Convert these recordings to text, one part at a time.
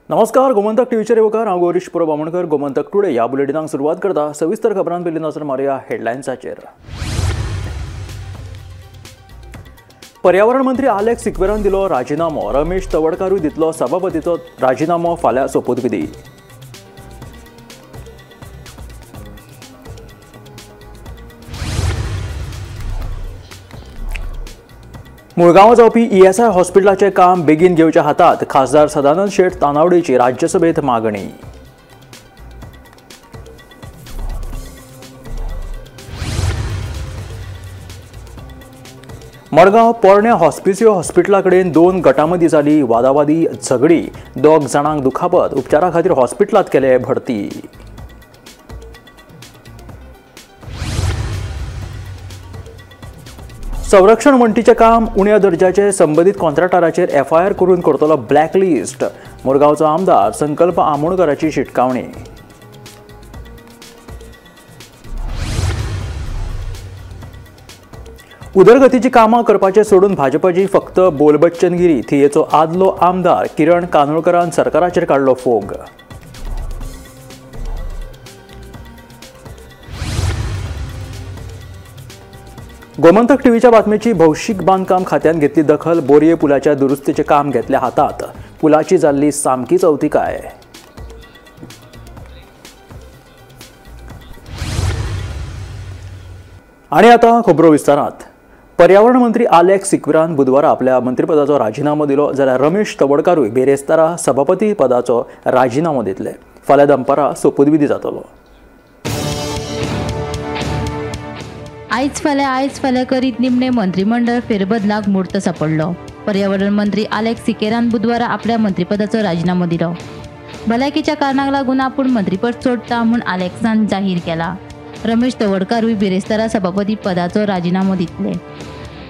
नमस्कार, गोमंतक टीव्हीचेर येवकार. हांव गौरीश परब आमोणकर. गोमंतक टुडे ह्या बुलेटिनाक सुरवात करता. सविस्तर खबरां पयलीं नजर मारुया हेडलायन्साचेर. पर्यावरण मंत्री आलेक्स सिक्वेरान दिलो राजिनामो. रमेश तवडकारूय दितलो सभापतीचो राजिनामो. फाल्यां सोपूतविधी. मुळगांवां जावपी ईएसआय हॉस्पिटलाचें काम बेगीन घेवच्या हातात. खासदार सदानंद शेट तानावडेची राज्यसभेत मागणी. मडगांव पोरण्या हॉस्पिसियो हॉस्पिटला कडेन दोन गटां मदीं जाली वादावादी झगडी. दोग जाणांक दुखापत. उपचारा खातीर हॉस्पिटलांत केले भरती. संरक्षण वण्टीचें काम उण्या दर्जाचे संबंदीत कॉन्ट्रॅक्टराचेर एफआयआर करून करतलो ब्लॅकलिस्ट. मुरगांवचो आमदार संकल्प आमोणकराची शिटकावणी. उदरगतीची कामां करपाचें सोडून भाजपाची फक्त बोलबच्चनगिरी. थियेचो आदलो आमदार किरण कानोळकरान सरकाराचेर काडलो फोग. गोमंतक टीव्हीच्या बातमेची भौशीक बांदकाम खात्यान घेतली दखल. बोरये पुलाच्या दुरुस्तीचें काम घेतल्या हातात. पुलाची जाल्ली सामकीच अवतिकाय. आनी आतां खबरो विस्तारांत. पर्यावरण मंत्री आलेक्स सिक्वेरान बुधवारा आपल्या मंत्रीपदाचो राजिनामो दिलो, जाल्यार रमेश तवडकारूय बेरेस्तारा सभापती पदाचो राजिनामो दितले. फाल्यां दनपारां सोपूतविधी जातलो. आयज फाल्यां आयज फाल्यां करीत निमणे मंत्रीमंडळ फेरबदलाक मुहूर्त सापडलो. पर्यावरण मंत्री आलेक्स सिकेरान बुधवारा आपल्या मंत्रीपदाचो राजिनामो दिलो. भलायकीच्या कारणाक लागून आपूण मंत्रीपद सोडटा म्हूण आलेक्सान जाहीर केला. रमेश तवडकारूय बिरेस्तारा सभापती पदाचो राजिनामो दितले.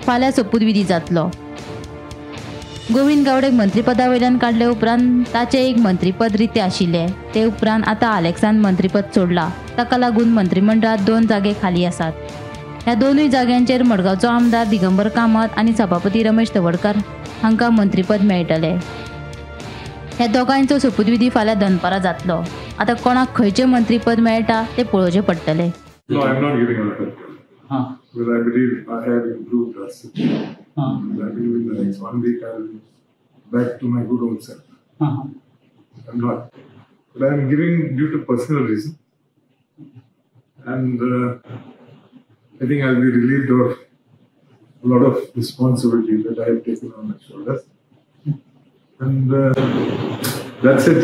फाल्यां सोपूतविधी जातलो. गोविंद गावडेक मंत्रीपदा वयल्यान काडले उपरांत ताचें एक मंत्रीपद रितें आशिल्लें. ते उपरांत आतां आलेक्सान मंत्रीपद सोडलां. ताका लागून मंत्रीमंडळांत दोन जागे खाली आसात. ह्या दोनूय जाग्यांचेर मडगांवचो आमदार दिगंबर कामत आनी सभापती रमेश तवडकार हांकां मंत्रीपद मेळटलें. ह्या दोगांयचो सोपूतविधी फाल्यां दनपारां जातलो. आतां कोणाक खंयचें मंत्रीपद मेळटा तें पळोवचें पडटलें. No, I'm not giving up. Because I believe I have improved drastically. I believe in the next 1 week I'll be back to my good old self. I'm not. But I'm giving due to personal reason. And I think I'll be relieved of a lot of responsibility that I have taken on my shoulders. And that's it.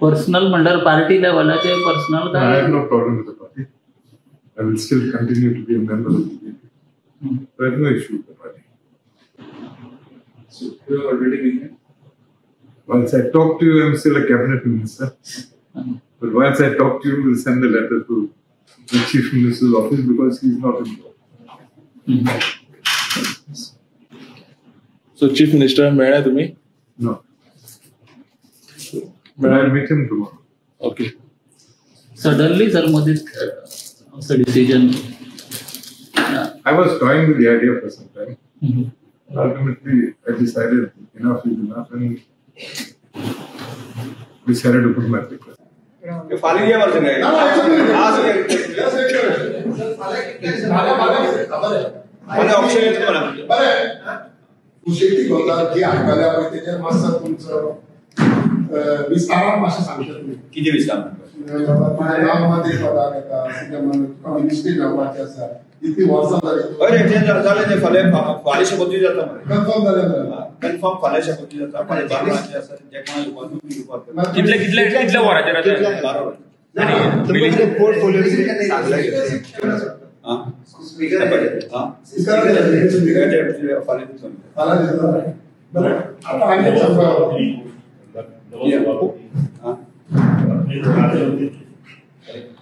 Personal म्हणल्यार party लेवलाचे personal? I have no problem with the party. I will still continue to be a member of the BJP. I have no issue with the party. So you have already been? Once I talk to you, I am still a cabinet minister. But once I talk to you, we'll send the letter to the Chief Minister's office because he is not involved. So Chief Minister मेळ्ळा तुम्ही? No. But I'll meet him tomorrow. Okay. Suddenly, sir, Modi, the decision. I was toying with the idea for some time. Ultimately, I decided enough is enough and decided to put my papers. विस्तारान मातशें सांगता तुमी कितें विस्तार मंत्रीपदाक येता ministry जावपाची आसा इतली वर्सां जाली. हय रे, तें जालें तें फाल्यां फाल्यां शपथविधी जाता मरे. कन्फर्म जालें मरे? कन्फर्म फाल्यां शपथविधी जाता. फाल्यां 12 वरांचेर आसा. जे कोणाक घेवपाक कितले कितले कितले वरांचेर आसा? 12 वरांचेर. बरें, आतां आनी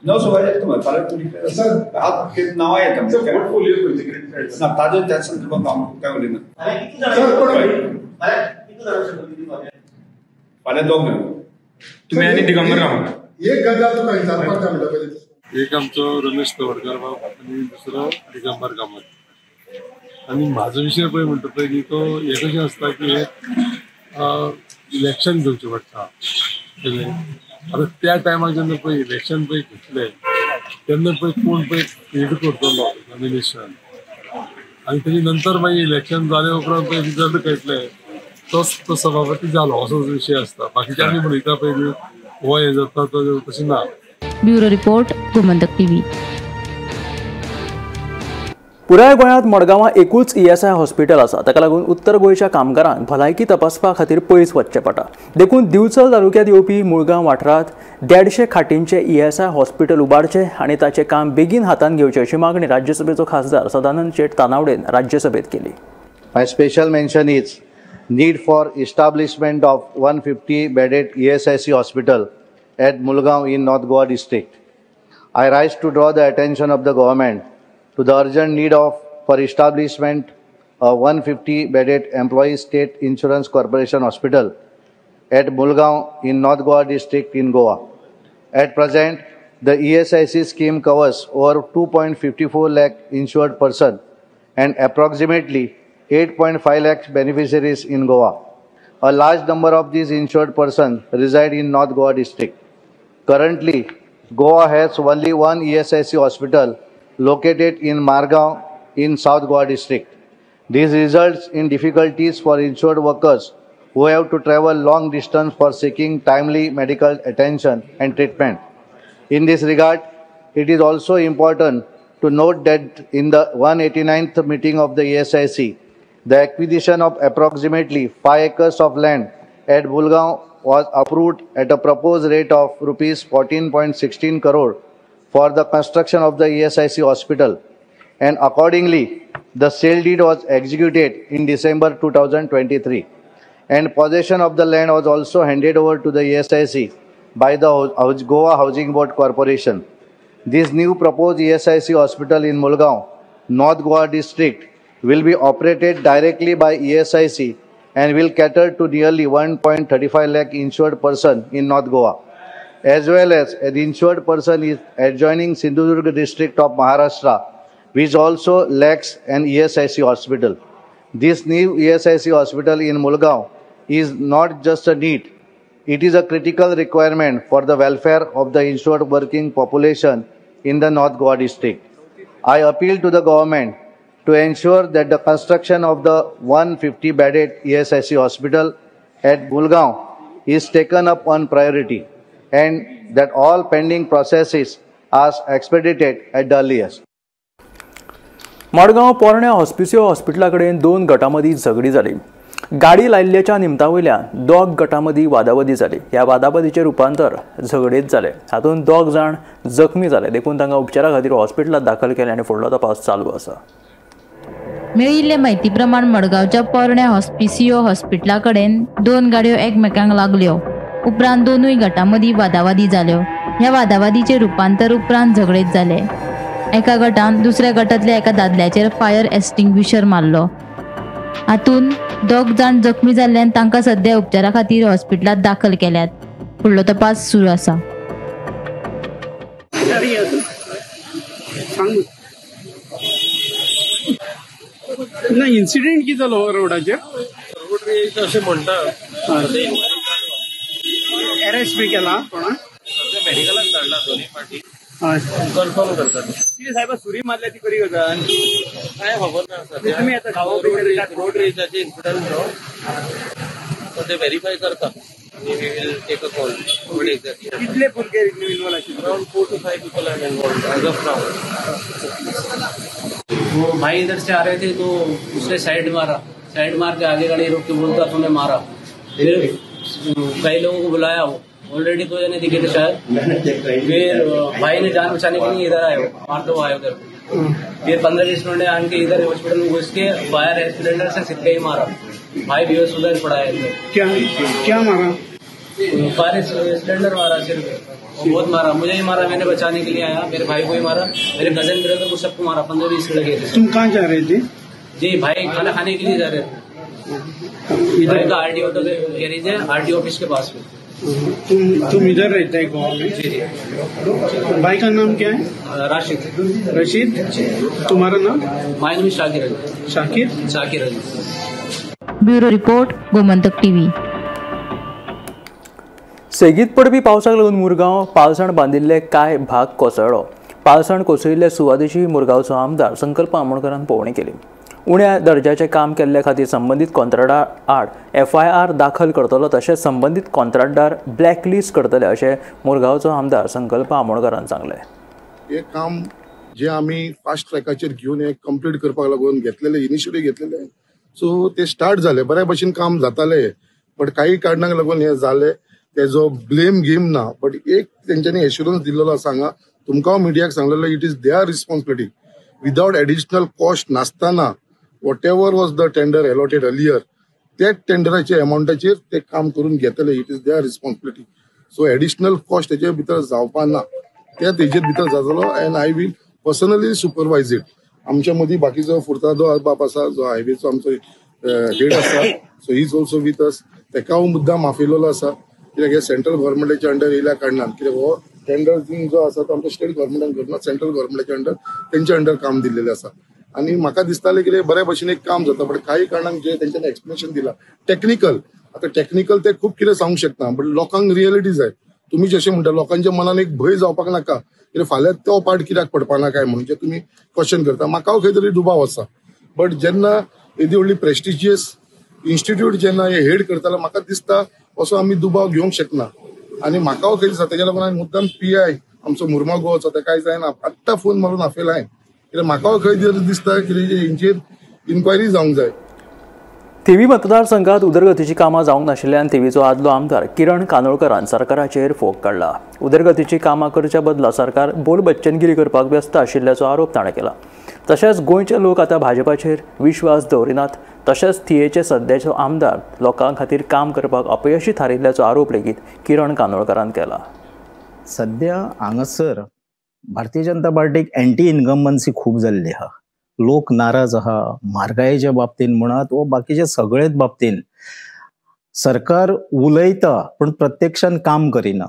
9:15 येता मरे फाल्यां. नांवां येता ना ताजें त्या संदर्भात हांव काय उलयना. फाल्यां दोग जाण तुमी आनी दिगंबर कामत. एक गजाल तुका विचारपाक जाय म्हणटा पयलीं. एक आमचो रमेश तवडकर बाब आनी दुसरो दिगंबर कामत. आनी म्हाजो विशय पळय म्हणटा पळय की तो हें कशें आसता की इलेक्शन घेवचें पडटा. आतां त्या टायमार जेन्ना पळय इलेक्शन पळय घेतले तेन्ना पळय कोण पळय क्रिएट करतलो नॉमिनेशन आनी तेजे नंतर मागीर इलेक्शन जाले उपरांत पळय रिजल्ट कळटले तोच तो सभापती जालो असो विशय आसता. बाकीचे आमी म्हणटा पळय हो हें जाता तो तशें ना. Bureau report, Gomantak TV. पुराय गोंयांत मडगांवां एकूच ESI hospital आसा. ताका लागून उत्तर गोंयच्या कामगारांक भलायकी तपासपा खातीर पयस वचचें पडटा. देखून दिवचल तालुक्यांत येवपी मुळगांव वाठारांत 150 खाटींचें ESI hospital उबारचें आनी ताचें काम बेगीन हातांत घेवचें अशी मागणी राज्यसभेचो खासदार सदानंद शेट तानावडेन राज्यसभेत केली. My special mention is need for establishment of 150 bedded ESIC hospital at Mulgaon in North Goa district. I rise to draw the attention of the government to the urgent need for establishment of 150 bedded Employee State Insurance Corporation Hospital at Mulgaon in North Goa district in Goa. At present, the ESIC scheme covers over 2.54 lakh insured persons and approximately 8.5 lakh beneficiaries in Goa. A large number of these insured persons reside in North Goa district. Currently, Goa has only one ESIC hospital located in Margao in South Goa district. This results in difficulties for insured workers who have to travel long distance for seeking timely medical attention and treatment. In this regard, it is also important to note that in the 189th meeting of the ESIC, the acquisition of approximately 5 acres of land at Mulgaon was approved at a proposed rate of rupees 14.16 crore for the construction of the ESIC hospital, and accordingly, the sale deed was executed in December 2023, and possession of the land was also handed over to the ESIC by the Goa Housing Board Corporation. This new proposed ESIC hospital in Mulgaon, North Goa district, will be operated directly by ESIC and will cater to nearly 1.35 lakh insured person in North Goa, as well as an insured person is adjoining Sindhudurg district of Maharashtra, which also lacks an ESIC hospital. This new ESIC hospital in Mulgaon is not just a need, it is a critical requirement for the welfare of the insured working population in the North Goa district. I appeal to the government to ensure that the construction of the 150 bedded ESIC hospital at Mulgaon is taken up on priority and that all pending processes are expedited at the earliest. Madgaon पोरण्या हॉस्पिसियो हॉस्पिटला कडेन दोन गटां झगडी जाली. गाडी लायिल्ल्याच्या निमता वयल्यान दोग गटां वादावादी जाली. ह्या वादावादीचें रुपांतर झगडेंत जालें. हातूंत दोग जाण जखमी जाले. देखून तांकां उपचारा खातीर हॉस्पिटलांत दाखल केले आनी फुडलो तपास चालू आसा. मेळिल्ले म्हायती प्रमाण मडगांवच्या पोरण्या हॉस्पिसियो हॉस्पिटला कडेन दोन गाडयो एकमेकांक लागल्यो. उपरांत दोनूय गटां मदीं वादावादी जाल्यो. ह्या वादावादीचें रुपांतर उपरांत झगडेंत जालें. एका गटान दुसऱ्या गटांतल्या एका दादल्याचेर फायर एक्स्टिंग्विशर मारलो. हातूंत दोग जाण जखमी जाल्ल्यान तांकां सध्या उपचारा खातीर हॉस्पिटलांत दाखल केल्यात. फुडलो तपास सुरू आसा. ना इन्सिडेंट कितें जालो रोडाचेर? रोड रेज अशें म्हणटा, अरेस्ट बी केला कोणा? मेडिकलाक धाडला दोनूय पार्टी, कन्फर्म करतात. कितें साहेबा सुरी मारल्या ती खरी गजाल कांय खबर ना सद्या. तुमी आतां रोड रेजाचे इन्सिडंट न्हू, सो ते व्हेरीफाय करता आनी we will take a call. कितले भुरगे इन्वॉल्व आशिल्ले? Around 4 to 5 people are involved as of now. वो भाई इधर से आ रहे थे तो उसने साइड मारा, साइड मार के आगे गाड़ी रोक के बोलता तूने मारा. फिर कई लोगों को बुलाया, वो ऑलरेडी दो जने दिखे थे शायद. फिर भाई ने जान बचाने के लिए इधर आए, मार दो आए उधर. फिर 15-20 मिनट आन के इधर हॉस्पिटल में घुस के फायर सिलेंडर से सिक्के ही मारा. भाई बेहोश उधर पड़ा है. क्या क्या मारा? फायर सिलेंडर मारा सिर पे, बहुत मारा. मुझे ही मारा, मैंने बचाने के लिए आया, मेरे भाई को ही मारा, मेरे कजन ब्रदर को सबको मारा. 15-20 लगे थे. तुम कहाँ जा रहे थे? जी भाई खाना खाने के लिए जा रहे थे. इधर का आरडी ऑटो गैरेज है, आरडी ऑफिस के पास में. तुम इधर रहते हैं गोवा में? जी जी. भाई का नाम क्या है? राशिद. रशीद. तुम्हारा नाम? My name Shakir Ali. Shakir? Shakir Ali. Bureau report, Gomantak TV. सेगीत पडपी पावसाक लागून मुरगांव पालसण बांदिल्ले कांय भाग कोसळ्ळो. पालसण कोसळिल्ले सुवातेची मुरगांवचो आमदार संकल्प आमोणकरान पळोवणी केली. उण्या दर्जाचें काम केल्ले खातीर संबंदीत कॉन्ट्रॅक्टदार आड एफआयआर दाखल करतलो, तशेंच संबंदीत कॉन्ट्रॅक्टदार ब्लॅकलिस्ट करतले अशें मुरगांवचो आमदार संकल्प आमोणकरान सांगलें. हे काम जे आमी फास्ट ट्रॅकाचेर घेवन हे कंप्लीट करपाक लागून घेतलेले इनिशिएटीव घेतलेले, सो ते स्टार्ट जाले, बऱ्या भशेन काम जाताले, बट काही कारणाक लागून हे जाले. तेजो ब्लेम गेम ना, बट एक तेंच्यांनी एश्युरन्स दिल्लो आसा हांगा तुमकां मिडियाक सांगलेलो, it is their responsibility without additional cost नासतना whatever was the tender allotted earlier त्या टेंडराच्या अमावंटाचेर ते काम करून घेतले. It is their responsibility. So additional cost तेजे भितर जावपा ना, ते तेजेर भितर जातलो and I will personally supervise it. आमच्या मदीं बाकीचो फुर्तादो बाप आसा जो हायवेचो आमचो हेड आसा, so he is also with us. तेका मुद्दाम आपयलेलो आसा कित्याक हे सेंट्रल गव्हर्मेंटाच्या अंडर येयल्या कारणान, कित्याक हो टेंडर जो आसा तो आमच्या स्टेट गव्हर्मेंटान करना, सेंट्रल गव्हर्मेंटाच्या अंडर तेंच्या अंडर काम दिल्लेलें आसा. आनी म्हाका दिसतालें कितें बऱ्या भशेन एक काम जाता, बट काही कारणान जे तेंच्यांनी एक्सप्लेनेशन दिलां टॅक्निकल, आतां टॅक्निकल ते खूब कितें सांगूंक शकना, बट लोकांक रियलिटी जाय. तुमी जशें म्हणटा लोकांच्या मनान एक भंय जावपाक नाका कित्याक फाल्यां तो पार्ट कित्याक पडपाना काय म्हणून जे तुमी क्वेश्चन करता, म्हाका खंय तरी दुबाव आसा. बट जेन्ना येदी व्हडली प्रेस्टिजियस इन्स्टिट्यूट जेन्ना हे हेड करतालो, म्हाका दिसता असो आमी दुबाव घेवंक शकना. आनी म्हाका खंय दिसता तेज्या लागून हांवें मुद्दाम पी I आमचो मुर्मू गोवाचो तेका जायना आत्तां फोन मारून आपयला हांवें, कित्याक म्हाका खंय दिसता कितें हेंचेर इन्क्वायरी जावंक जाय. थिवी मतदारसंघात उदरगतीची कामां जावंक नाशिल्ल्यान थिवीचो आदलो आमदार किरण कानोळकरान सरकाराचेर फोग काडला. उदरगतीची कामां करच्या बदला सरकार बोलबच्चनगिरी करपाक व्यस्त आशिल्ल्याचो आरोप ताणें केला. तशेंच गोंयचे लोक आतां भाजपाचेर विश्वास दवरिनात, तशेंच थियेचे सद्याचो आमदार लोकां खातीर काम करपाक अपयशी थारिल्ल्याचो आरोप लेगीत किरण कानोळकरान केला. सद्या हांगासर भारतीय जनता पार्टीक एंटी इन्कम्बन्सी खूब जाल्ली आहा. लोक नाराज आहा म्हारगायेच्या बाबतीन म्हणात वो बाकीच्या सगळेच बाबतीन. सरकार उलयता पण प्रत्यक्षान काम करिना.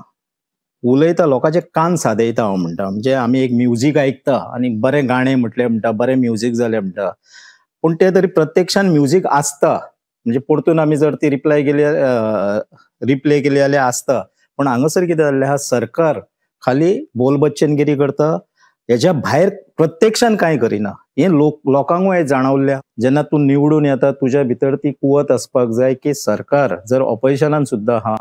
उलयता लोकांचे कान सादयता हांव म्हणटा, म्हणजे आमी एक म्युजीक आयकता आनी बरें गाणें म्हटलें म्हणटा, बरें म्युजीक जालें म्हणटा, पूण तें तरी प्रत्यक्षान म्युजीक आसता. म्हणजे परतून आमी जर ती रिप्लाय केली रिप्ले केली जाल्यार आसता. पूण हांगासर कितें जाल्लें आहा, सरकार खाली बोलबच्चनगिरी करता, हेज्या भायर प्रत्यक्षान कांय करिना. हें लोकांकूय हें जाणवल्लें. जेन्ना तूं निवडून येता तुज्या भितर ती कुवत आसपाक जाय की सरकार जर ऑपोजिशनान सुद्दां आहा,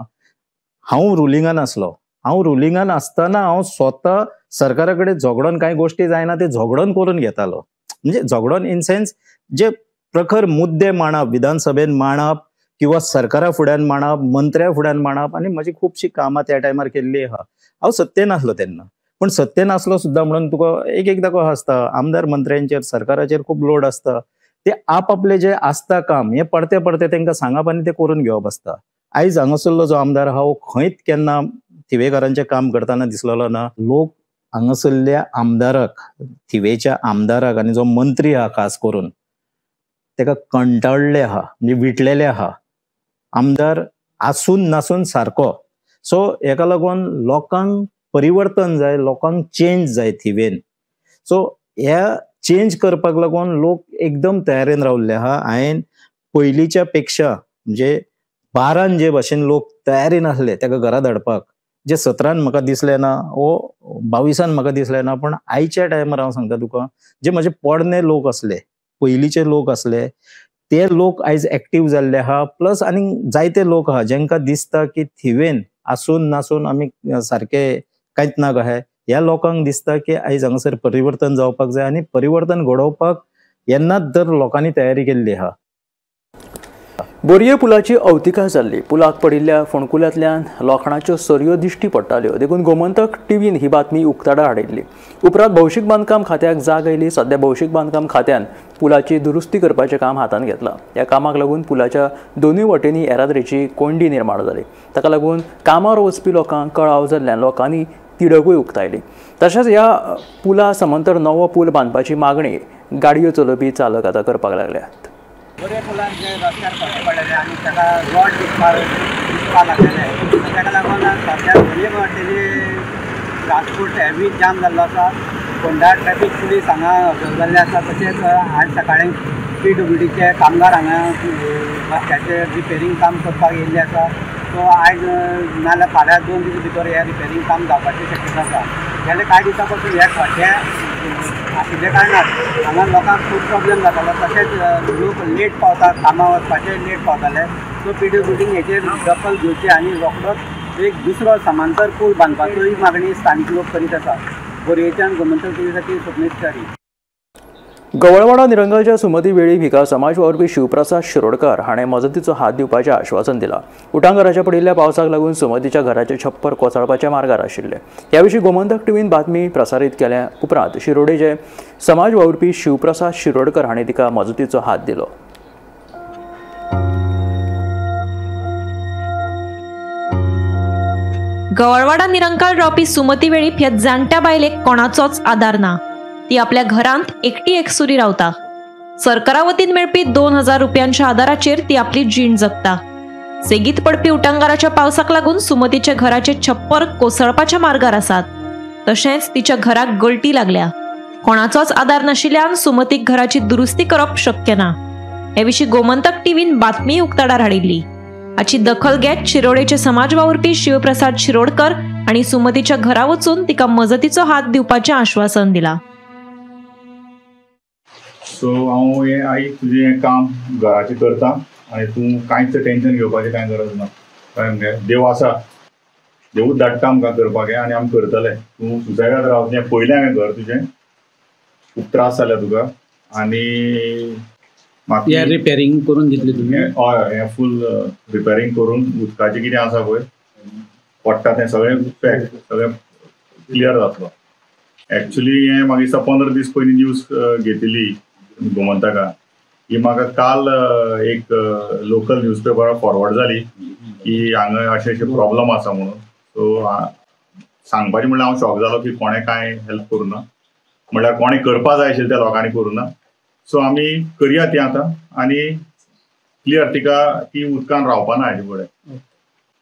हांव रुलिंगान आसलो, हांव रुलिंगान आसतना हांव स्वता सरकारा कडेन झगडोन कांय गोश्टी जायना ते झगडोन करून घेतालो. म्हणजे झगडोन इन सेन्स जे प्रखर मुद्दे मांडप, विधानसभेन मांडप किंवा सरकारा फुड्यान मांडप, मंत्र्या फुड्यान मांडप, आनी म्हजी खुबशीं कामां त्या टायमार केल्ली आहा. हांव सत्तेन आसलो तेन्ना, पूण सत्तेन आसलो सुद्दां म्हणून तुका एक एकदां कसो आसता आमदार मंत्र्यांचेर सरकाराचेर खूब लोड आसता, ते आपआपले जे आसता काम हे परते परते तांकां सांगप आनी ते करून घेवप आसता. आयज हांगासरलो जो आमदार आहा हो खंयच केन्ना थिवेकारांचें काम करतना दिसलेलो ना. लोक हांगासरल्या आमदाराक, थिवेच्या आमदाराक आनी जो मंत्री आहा खास करून ताका कंटाळ्ळे आहा, म्हणजे विटलेले आहा आमदार आसून नासून सारको. सो हेका लागून लोकांक परिवर्तन जाय, लोकांक चेंज जाय थिवेन. सो ह्या चेंज करपाक लागून लोक एकदम तयारेन रावल्ले आहा. हांवें पयलींच्या पेक्षा म्हणजे 12 जे भाशेन लोक तयारेन आसले ताका घरा धाडपाक, जे 17 म्हाका दिसलें ना वो 22 म्हाका दिसलें ना, पण आयच्या टायमार हांव सांगता तुका जे म्हजे पोरणे लोक आसले, पयलींचे लोक आसले, ते लोक आयज एक्टीव जाल्ले आहा. प्लस आनी जायते लोक आहा जेंकां दिसता की थिवेन आसून नासून आमी सारके कांयच ना कशें, ह्या लोकांक दिसता की आयज हांगासर परिवर्तन जावपाक जाय आनी परिवर्तन घडोवपाक येन्नाच तर लोकांनी तयारी केल्ली आहा. बोरये पुलाची अवतिकाय जाल्ली. पुलाक पडिल्ल्या फोंडकुलांतल्यान लोखणाच्यो सरयो दिश्टी पडटाल्यो, देखून गोमंतक टीव्हीन ही बातमी उक्ताडार हाडिल्ली. उपरांत भौशीक बांदकाम खात्याक जाग आयली. सद्या भौशीक बांदकाम खात्यान पुलाची दुरुस्ती करपाचें काम हातांत घेतलां. ह्या कामाक लागून पुलाच्या दोनूय वटेंनी येरादारीची कोंडी निर्माण जाली. ताका लागून कामार वचपी लोकांक कळाव जाल्ल्यान लोकांनी तिडकूय उक्तायली. तशेंच ह्या पुला समांतर नवो पूल बांदपाची मागणी गाडयो चलोवपी चालक आतां करपाक लागल्यात. बोरये पुलार जे रस्त्यार खड्डे पडलेले आनी ताका रॉड दिसपाक लागलेले, ताका लागून सद्या दोनूय वाटेनी ट्रान्सपोर्ट हेवी जाम जाल्लो आसा. फोंडा ट्रॅफीक पुलीस हांगा हजर जाल्ले आसा. तशेंच आयज सकाळीं PWDचे कामगार हांगा रस्त्याचेर रिपेरींग काम करपाक येयल्ले आसा. सो आयज नाजाल्यार फाल्यां 2 दीस भितर हें रिपेरींग काम जावपाची शक्यता आसा. गेले कांय दिसां पासून हे खड्डे आशिल्ल्या कारणान हांगा लोकांक खूब प्रॉब्लेम जातालो. तशेंच लोक लेट पावता, कामां वचपाचे लेट पावताले. सो पीडब्ल्यूडीन हेचेर दखल घेवची आनी रोखडोच एक दुसरो समांतर पूल बांदपाचोय मागणी स्थानीक लोक करीत आसा. बोरयेच्यान गोमंतक टीव्ही खातीर स्वप्नेश च्यारी. गवळवाडा निरंगलच्या सुमती वेळीप हिका समाज वावुरपी शिवप्रसाद शिरोडकर हाणें मजतीचो हात दिवपाचें आश्वासन दिलां. उटांगराच्या पडिल्ल्या पावसाक लागून सुमतीच्या घराचें छप्पर कोसळपाच्या मार्गार आशिल्लें. ह्या विशीं गोमंतक टीव्हीन बातमी प्रसारीत केल्या उपरांत शिरोडेचे समाज वावुरपी शिवप्रसाद शिरोडकर हाणें तिका मजतीचो हात दिलो. गवळवाडा निरंकाल रावपी सुमती वेळीप ह्या जाणट्या बायलेक कोणाचोच आदार ना. ती आपल्या घरांत एकटी एकसुरी रावता. सरकारा वतीन मेळपी 2000 रुपयांच्या आदाराचेर ती आपली जीण जगता. सेगीत पडपी उटांगाराच्या पावसाक लागून सुमतीच्या घराचे छप्पर कोसळपाच्या मार्गार आसात. तशेंच तिच्या घराक गळटी लागल्या. कोणाचोच आदार नाशिल्ल्यान सुमतीक घराची दुरुस्ती करप शक्य ना. हे विशीं गोमंतक टीव्हीन बातमी उक्ताडार हाडिल्ली. हाची दखल घेत शिरोडेचे समाज वावुरपी शिवप्रसाद शिरोडकर आनी सुमतीच्या घरा वचून तिका मजतीचो हात दिवपाचें आश्वासन दिलां. सो हांव हें आई तुजें हें काम घराचें करता आनी तूं कांयच टेंशन घेवपाचें कांय गरज ना. कळ्ळें मगे? देव आसा, देवूच धाडटा आमकां करपाक आनी आमी करतले. तूं सुसेगाद राव. हें पयलें हांवें घर तुजें, खूब त्रास जाल्या तुका आनी म्हाका रिपेरींग करून दितले तुमी? हय, हें फूल रिपेरींग करून उदकाचें कितें आसा पळय पडटा तें सगळें पॅक सगळें क्लियर जातलो. एक्चुली हें म्हाका दिसता 15 दीस पयलीं न्यूज घेतिल्ली गोमंतका. ही म्हाका काल एक लोकल न्यूजपेपरार फॉरवर्ड जाली की हांगा अशें अशें प्रॉब्लम आसा म्हणून. सो सांगपाचें म्हणल्यार हांव शॉक जालो की कोणें कांय हेल्प करूं ना, म्हणल्यार कोणें करपा जाय आशिल्लें त्या लोकांनी करूं ना. सो आमी करया ती आतां आनी क्लियर. तिका ती उदकान रावपा ना हाजे फुडें,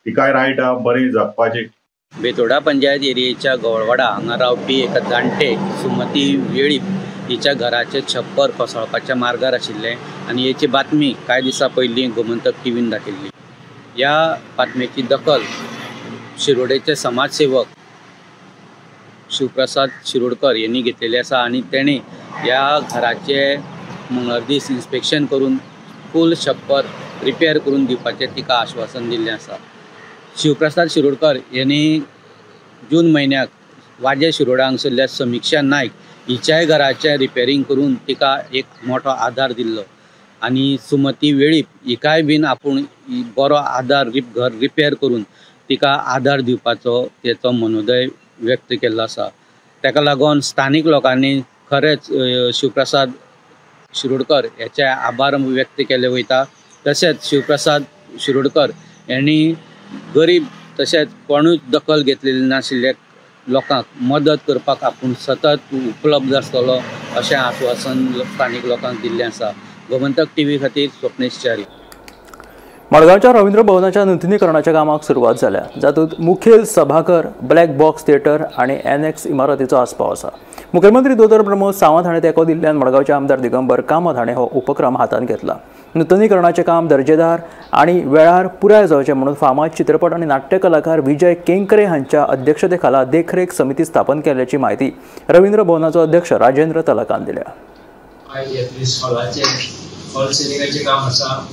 तिकाय रायट आहा बरें जगपाचें. बेतोडा पंचायत एरियेच्या गवळवाडा हांगा रावपी एका जाणटे सुमती वेळीप हिच्या घराचें छप्पर कोसळपाच्या मार्गार आशिल्लें आनी हेची बातमी कांय दिसां पयलीं गोमंतक टीव्हीन दाखयल्ली. ह्या बातमेची दखल शिरोडेचे समाजसेवक शिवप्रसाद शिरोडकर यांनी घेतलेली आसा आनी तेणी ह्या घराचे मंगळार दीस इन्स्पेक्शन करून फूल छप्पर रिपेर करून दिवपाचें तिका आश्वासन दिल्लें आसा. शिवप्रसाद शिरोडकर यांनी जून म्हयन्याक वाजे शिरोडा हांगसरल्या समिक्षा नायक हिच्याय घराचें रिपेरींग करून तिका एक मोठो आदार दिल्लो आनी सुमती वेळीप हिकाय बीन आपूण बरो आदार घर रिपेर करून तिका आदार दिवपाचो तेचो मनोदय व्यक्त केल्लो आसा. ताका लागून स्थानीक लोकांनी खरेंच शिवप्रसाद शिरोडकर हेचे आभार व्यक्त केले वयता. तशेंच शिवप्रसाद शिरोडकर यांनी गरीब तशेंच कोणूच दखल घेतलेली नाशिल्ले लोकांक मदत करपाक आपूण सतत उपलब्ध आसतलो अशें आश्वासन स्थानीक लोकांक दिल्लें आसा. गोमंतक टीव्ही खातीर स्वप्नेश च्यारी. मडगांवच्या रवींद्र भवनाच्या नुतनीकरणाच्या कामाक सुरवात जाल्या, जातूंत मुखेल सभाघर, ब्लॅक बॉक्स थिएटर आनी एनएक्स इमारतीचो आस्पाव आसा. मुख्यमंत्री दोतोर प्रमोद सावंत हाणें तेंको दिल्ल्यान मडगांवचे आमदार दिगंबर कामत हाणें हो उपक्रम हातांत घेतला. नुतनीकरणाचें काम दर्जेदार आनी वेळार पुराय जावचें म्हणून फामाद चित्रपट आनी नाट्य कलाकार विजय केंकरे हांच्या अध्यक्षतेखाला देखरेख समिती स्थापन केल्ल्याची म्हायती रवींद्र भवनाचो अध्यक्ष राजेंद्र तलकान दिल्या. काम आसा,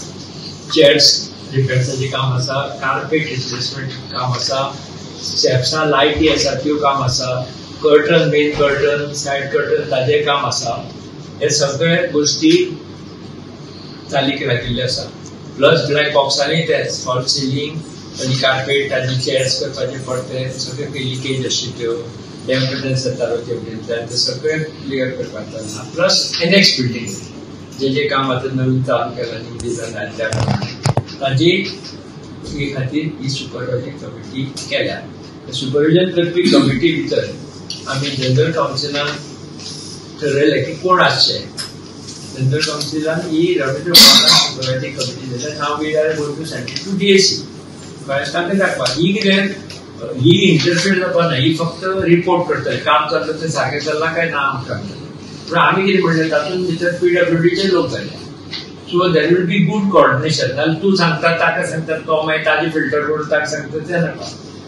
चेअर्स रिपेर्साचें काम आसा, कार्पेट रिप्लेसमेंट काम आसा, स्टेप्सां लायटी आसा त्यो काम आसा, curtain main curtain side curtain ताजें काम आसा. हे सगळे गोश्टी चालीक लागिल्ले आसा. प्लस ब्लॅक बॉक्सांनी तेच फॉल सिलींग आनी कार्पेट ताजी चेअर्स करपाचे पडटे सगळे लिकेज आशिल्ल्यो त्यो डॅम्प जातालो तेवटेंतल्यान ते सगळे क्लियर करपाक चल्लां. प्लस एनएक्स बिल्डींग जे जे काम आतां नवीन चालू केलां न्यू डिझायन त्या प्रमाणे ताजी हे खातीर ही सुपरवायझिंग कमिटी केल्या. सुपरविजन करपी कमिटी भितर आमी जनरल कावन्सिलान ठरयलें की कोण आसचे. जनरल कावन्सिलान ही रवींद्र भवनान सुपरवायझिंग कमिटी जाल्यार now we are going to send it to DAC. कळ्ळें तांकां दाखोवपा ही कितें ही इंटरफियर जावपा ना, ही फक्त रिपोर्ट करतली काम चल्लां तें सारकें चल्लां काय ना आमकां. पूण आमी कितें म्हणलें तातूंत भितर पीडब्ल्यूडीचे लोक घाले. So there will be good coordination. नाल्यार तूं सांगता ताका सांगता तो मागीर ताजी फिल्टर करून ताका सांगता तें नाका.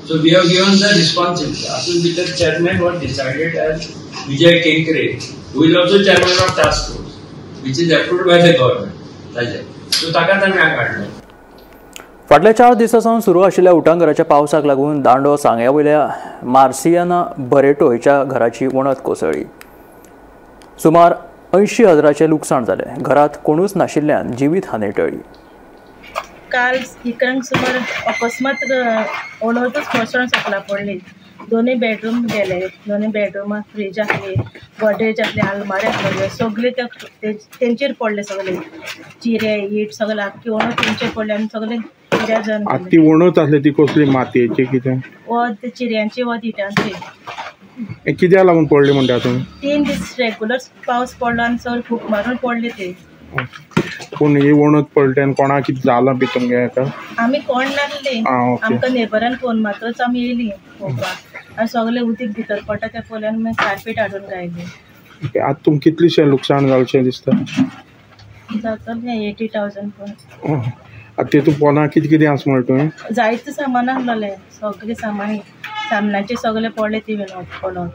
So we have given the responsibility. हातूंत भितर chairman was decided as Vijay Kenkre, who is also chairman of task force which is approved by the government ताजेर. सो ताकाच आमी हाडलो. फाटल्या 4 दिसां सावन सुरू आशिल्ल्या उटांगराच्या पावसाक लागून दांडो सांग्या वयल्या मार्सियाना बरेटो हिच्या घराची वणत कोसळ्ळी. सुमार 80,000 लुकसाण जालें. घरांत कोणूच नाशिल्ल्यान जिवीत हानी टळ्ळी. काल 11 सुमार अकस्मात वणतच कोसळून सकला पडली. दोनूय बेडरूम गेले. दोनूय बेडरुमां फ्रीज आसली, गोदरेज आसली, आलमारी आसलेल्यो, सगळे तेंचेर पडले. सगळे चिरे it सगळे आख्खी वणत तेंचेर पडले आनी सगळे चिऱ्या जावन. ती वणत आसली ती कसली मातयेची कितें? वत चिऱ्यांची, वत इटांची. कित्याक लागून पडली म्हणटा तुमी? 3 दीस रेगुलर पावस पडलो आनी चड फूक मारून पडली ती. पूण ही वणत पडली आनी कोणाक कितें जालां बी तुमगे हेका? आमी कोण नासली. आमकां नेबरान फोन मारतच आमी येयली पळोवपाक आनी सगळें उदीक भितर पडटा तें पळयलें आनी मागीर कार्पेट हाडून घायलें. आतां तुमकां कितलेशें लुकसाण जालेंशें दिसता? जातलें 80,000 पण. आतां तितून पोना कितें कितें आसा म्हणलें तुवें? जायते सामान आसलेलें, सगळें सामान सामनाचें सगळें पडलें ती वणत.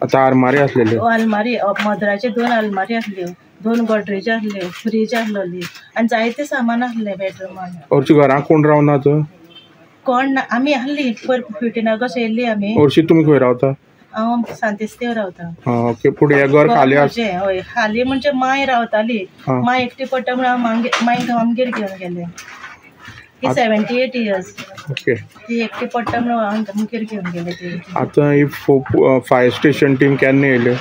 आतां आरमारी आसलेल्यो? आलमारी मदराचे 2 आलमारी आसल्यो, 2 गोदरेज आसल्यो, फ्रीज आसलेली आनी जायते सामान आसलें बेडरुमान. हरशीं घरांत कोण रावना तर? कोण ना, आमी आसली पयर 15 ऑगस्ट येयल्ली आमी. हरशीं तुमी खंय रावता? हांव सांतिस्तेव रावता. ओके. पूण हें घर खाली आसा? हय, खाली म्हणजे माय रावताली. माय एकटी पडटा म्हणून हांव मायक आमगेर घेवन गेलें. ती 78 इयर्स. ओके. ती एकटी पडटा म्हणून हांव आमगेर घेवन गेलें ती. आतां ही फायर स्टेशन टीम केन्ना येयले?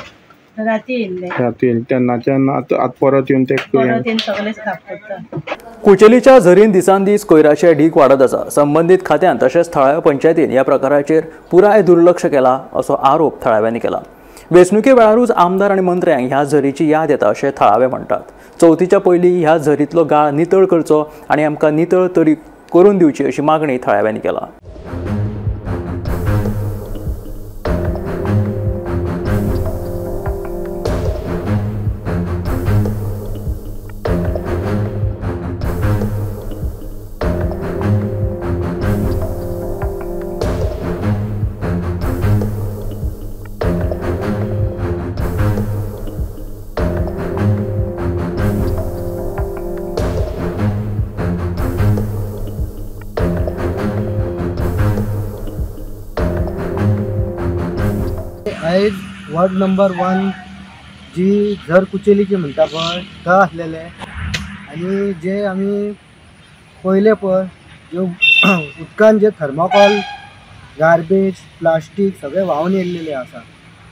राती येयल्ले. राती येयले तेन्नाच्यान आतां परत येवन ते परत येवन सगळें साफ करता. कुचेलीच्या झरीन दिसान दीस कोयराचे ढीक वाडत आसा. संबंदीत खात्यान तशेंच थळाव्या पंचायतीन ह्या प्रकाराचेर पुराय दुर्लक्ष केला असो आरोप थळाव्यांनी केला. वेंचणुके वेळारूच आमदार आनी मंत्र्यांक ह्या झरीची याद येता अशें थळावे म्हणटात. चवथीच्या पयलीं ह्या झरींतलो गाळ नितळ करचो आनी आमकां नितळ तरी करून दिवची अशी मागणी थळाव्यांनी केला. आयज वॉर्ड नंबर 1 जी झर कुचेलीची म्हणटा पळय थंय आसलेले आनी जे आमी पयले पळय ज्यो उदकान जे थर्माकॉल, गार्बेज, प्लास्टीक सगळें व्हांवन येयल्लेलें आसा.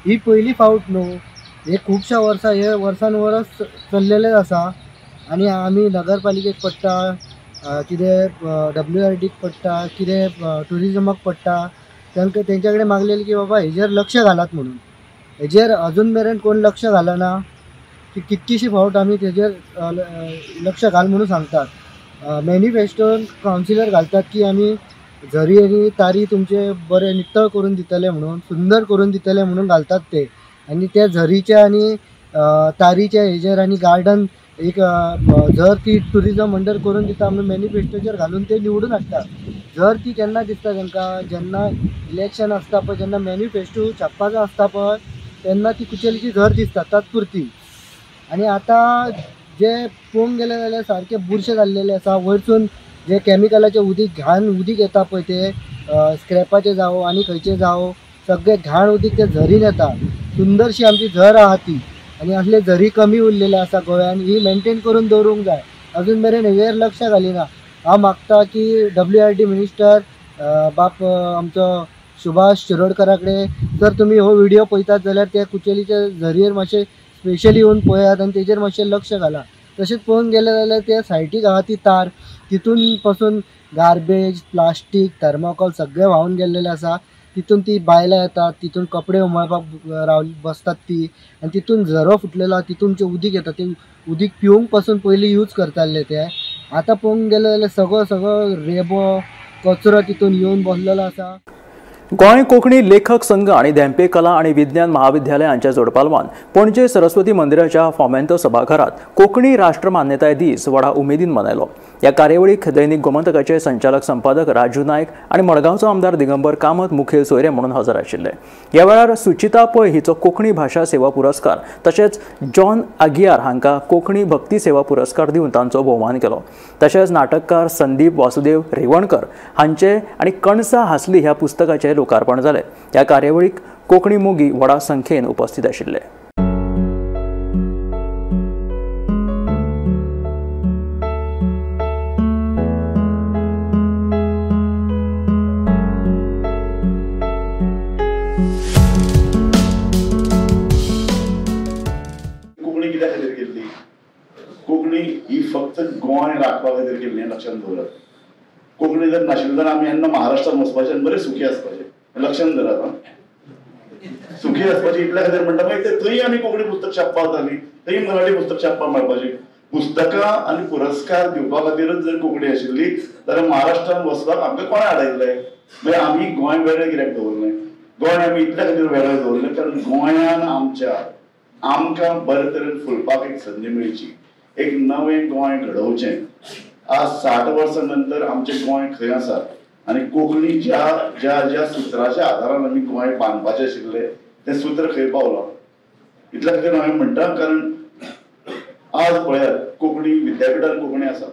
ही पयली फावट न्हू, हे खुबश्या वर्सां हे वर्सान वर्स चल्लेलें आसा. आनी आमी नगरपालिकेक पडटा, कितें WRDक पडटा, कितें ट्युरिजमाक पडटा, तांकां तेंच्या कडेन मागलेलें की बाबा हेजेर लक्ष घालात म्हणून. हेजेर अजून मेरेन कोण लक्ष घालना. की कितकीशी फावट आमी तेजेर लक्ष घाल म्हणून सांगतात. मॅनिफेस्टोन कावन्सिलर घालतात की आमी झरी आनी तारी तुमचे बरे नितळ करून दितले म्हणून, सुंदर करून दितले म्हणून घालतात ते. आनी त्या झरीच्या आनी तारीच्या हेजेर आनी गार्डन एक झर ती ट्युरिजम अंडर करून दिता म्हणून मॅनिफेस्टोचेर घालून ते निवडून हाडटात. झर ती केन्ना दिसता तांकां? जेन्ना इलेक्शन आसता पळय, जेन्ना मॅनिफेस्टो छापपाचो आसता पळय तेन्ना ती कुचेलीची झर दिसता तात्पुरती. आनी आतां जे पळोवंक गेले जाल्यार सारके बुरशे जाल्लेले आसा. वयरसून जे कॅमिकलाचें उदीक, घाण उदीक येता पळय ते स्क्रॅपाचें जावं आनी खंयचें जावं, सगळें घाण उदीक ते झरीन येता. सुंदरशी आमची झर आहा ती आनी असले झरी कमी उरलेले आसा गोंयान. ही मेनटेन करून दवरूंक जाय. अजून मेरेन हेजेर लक्ष घालिना. हांव मागता की WRD minister बाप आमचो सुभाष शिरोडकरा कडेन जर तुमी हो व्हिडियो पळयतात जाल्यार त्या कुचेलीच्या झरयेर मातशें स्पेशली येवन पळयात आनी तेजेर मातशें लक्ष घाला. तशेंच पळोवंक गेलें जाल्यार त्या सायटीक आहा ती तार, तितून पासून गार्बेज, प्लास्टीक, थर्माकॉल सगळें व्हांवन गेल्लेलें आसा. तितून ती बायलां येतात, तितून कपडे उमळपाक राव बसतात ती, आनी तितून झरो फुटलेलो आहा, तितून जें उदीक येता तें उदीक पिवंक पासून पयलीं यूज करताले ते. आतां पळोवंक गेलें जाल्यार सगळो सगळो रेबो, कचरो तितून येवन बसलेलो आसा. गोंय कोंकणी लेखक संघ आनी धेंपे कला आनी विज्ञान महाविद्यालय हांच्या जोडपालवान पणजे सरस्वती मंदिराच्या फोमेंतो सभाघरात कोंकणी राष्ट्रमान्यताय दीस व्हडा उमेदीन मनयलो. ह्या कार्यावळीक दैनिक गोमंतकाचे संचालक संपादक राजू नायक आनी मडगांवचो आमदार दिगंबर कामत मुखेल सोयरे म्हणून हजर आशिल्ले. ह्या वेळार सुचिता पै हिचो कोंकणी भाशा सेवा पुरस्कार तशेंच जॉन आगियार हांकां कोंकणी भक्ती सेवा पुरस्कार दिवन तांचो भोवमान केलो. तशेंच नाटककार संदीप वासुदेव रेवणकर हांचे आनी कणसा हासली ह्या पुस्तकाचे लोकार्पण जालें. ह्या कार्यावळीक कोंकणी मोगी व्हडा संख्येन उपस्थित आशिल्ले. कोंकणी कित्या खातीर केल्ली? कोंकणी ही फक्त गोंय राखपा खातीर केल्ली हें लक्षांत दवरात. कोंकणी जर नाशिल्ली जाल्यार आमी येन्ना महाराष्ट्रान वचपाचें आनी बरें सुखी आसपाचें. लक्षांत धरात आं, सुखी आसपाचें इतल्या खातीर म्हणटा मागीर थंय आमी कोंकणी पुस्तक छापपा वतालीं, थंय मराठी पुस्तक छापपा मेळपाचें. पुस्तकां आनी पुरस्कार दिवपा खातीरच जर कोंकणी आशिल्ली जाल्यार महाराष्ट्रान वचपाक आमकां कोणें आडायल्लें? मागीर आमी गोंय वेगळें कित्याक दवरलें? गोंय आमी इतल्या खातीर वेगळें दवरलें कारण गोंयान आमच्या आमकां बरे तरेन फुलपाक एक संदी मेळची, एक नवें गोंय घडोवचें. आज 60 वर्सां नंतर आमचें गोंय खंय आसा आनी कोंकणी ज्या ज्या ज्या सुत्राच्या आदारान आमी गोंय बांदपाचें आशिल्लें तें सूत्र खंय पावलां? इतल्या खातीर हांवें म्हणटा कारण आज पळयात कोंकणी विद्यापिठान कोंकणी आसा.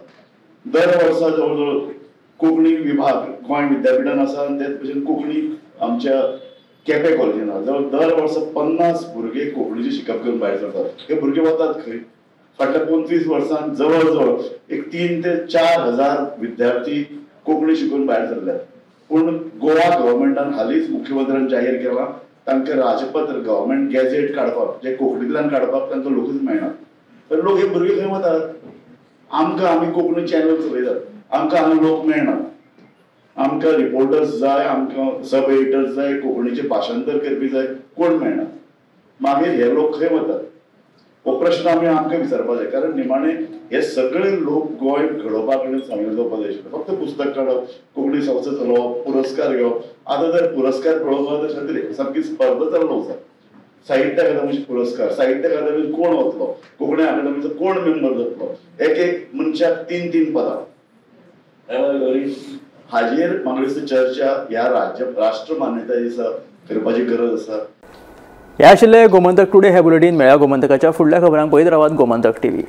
दर वर्सा जवळ जवळ कोंकणी विभाग गोंय विद्यापिठान आसा आनी तेच भशेन कोंकणी आमच्या केपें कॉलेजीन आसा. जवळ दर वर्सा 50 भुरगे कोंकणीचें शिकप करून भायर सरतात. हे भुरगे वतात खंय? फाटल्या 25 वर्सांत जवळ जवळ एक 3 ते 4 हजार विद्यार्थी कोंकणी शिकून भायर सरल्यात. पूण गोवा गव्हर्मेंटान हालींच मुख्यमंत्र्यान जाहीर केलां तांकां राजपत्र गव्हर्मेंट गॅझेट काडपाक, जे कोंकणींतल्यान काडपाक तांकां लोकूच मेळना. तर लोक हे भुरगे खंय वतात? आमकां आमी कोंकणी चॅनल चलयतात, आमकां हांगा लोक मेळना. आमकां रिपोर्टर्स जाय, आमकां सब एडिटर्स जाय, कोंकणीचें भाशांतर करपी जाय, कोण मेळना. मागीर हे लोक खंय वतात? हो प्रश्न आमी आमकां विचारपाक जाय. कारण निमाणे हे सगळे लोक गोंय घडोवपा कडेन सामील जावपाक जाय आशिल्ले. फक्त पुस्तक काडप, कोंकणी संस्था चलोवप, पुरस्कार घेवप. आतां जर पुरस्कार पळोवपाक जाल्यार सामकी स्पर्धा चालू आसा. साहित्य अकादमीचे पुरस्कार, साहित्य अकादमीत कोण वतलो, कोंकणी अकादमीचो कोण मेंबर जातलो, एक एक मनशाक 3-3 पदां. हाजेर म्हाका दिसता चर्चा ह्या राज्य राष्ट्र मान्यताय दिसा करपाची गरज आसा. हे आशिल्ले गोमंतक टुडे हे बुलेटीन. मेळ्या गोमंतकाच्या फुडल्या खबरांक पळयत रावात गोमंतक टीव्ही.